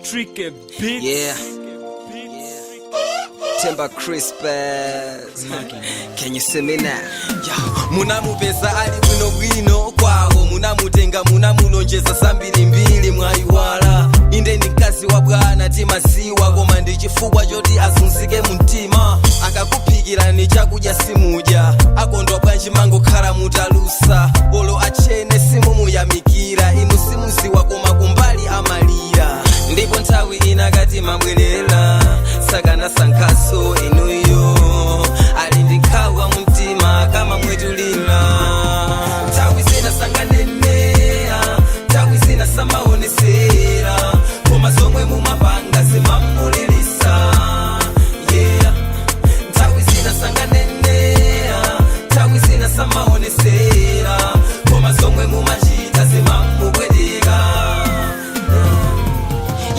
Tricky beats. Yeah. Timber Crispers. Can you see me now? Ya, munamupeza ali bwinobwino kwawo, munamutenga, munamulonjeza zambirimbiri, mwayiwala. Inde ndi mkazi wa bwana, timaziwa, koma ndi chifukwa choti azunzike mumtima. Akakuphikirani chakudya simudya, akondwa bwanji mangokhala mutalusa? Olo achene simumuyamikira. Inu simuziwa, koma kumbali amalira. Ndipo nthawi ina kati mabwerera sakana sankhaso inuyo, ali ndi nkhawa mumtima kama mwetulila. Nthawi zina sanganenea, nthawi zina samaonesera, koma zomwe mumapanga zimamulilisa, yeah. Nthawi zina sanganenea, nthawi zina samaonesera, koma zomwe mumachita zimamubwedeka.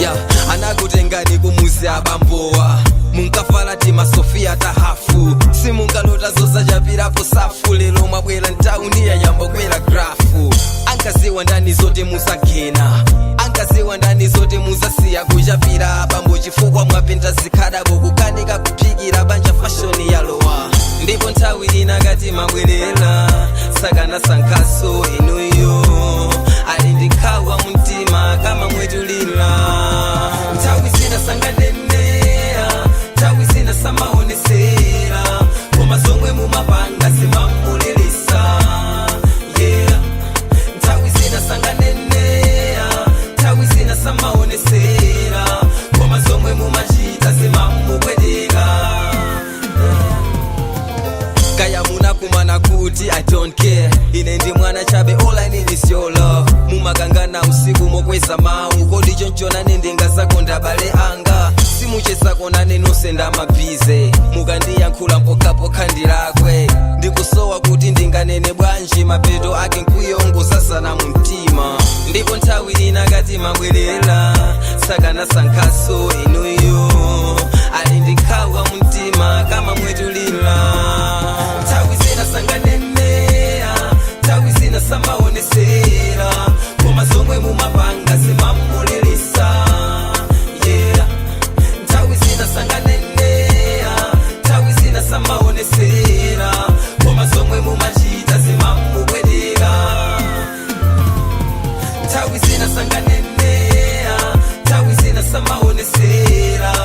Ya, anakutengani kumuzi abambowa, munkafala timasofia tahafu, simunkalota zosachapirapo safu. Lero mwabwera mtauni, yayamba kwera graph. Ankaziwa ndani zoti musagena? Ankaziwa ndani zoti musasiya kuchapira abambo chifukwa mwapenta zikhadabo, kukanika kuphikira banja, fashion yalowa? Ndipo nthawi ina kati mabwerera sakana sankhaso inuyo, ali ndi nkhawa mumtima kama mwetulila. Nthawi zina sanganenea, nthawi zina samaonesera, koma zomwe mumapanga zimamulilisa, yeah. Nthawi zina sanganenea, nthawi zina samaonesera, koma zomwe mumachita zimamubwedeka. Kaya munakumana kuti, I don't care. Ine ndi mwana chabe, all I need is your love. Mumakangana usiku mokweza mawu, kodi chonchonane ndingazakonda bale anga? Simuchezako nane, nonse ndamabhize. Mukandiyankhula mpokhapokha ndilakwe. Ndikusowa kuti ndinganene bwanji, mapeto ake nkuyongozasana mu mtima. Ndipo nthawi ina kati mabwerera sakana sankhaso inuyo, ali ndi nkhawa mumtima kama mwetulila. Nthawi zina sanganenea, nthawi zina samaonesera, koma zomwe mumapanga zimamulilisa, yeah. Nthawi zina sanganenea, nthawi zina samaonesera, koma zomwe mumachita zimamubwedeka. Nthawi zina sanganenea, nthawi zina samaonesera.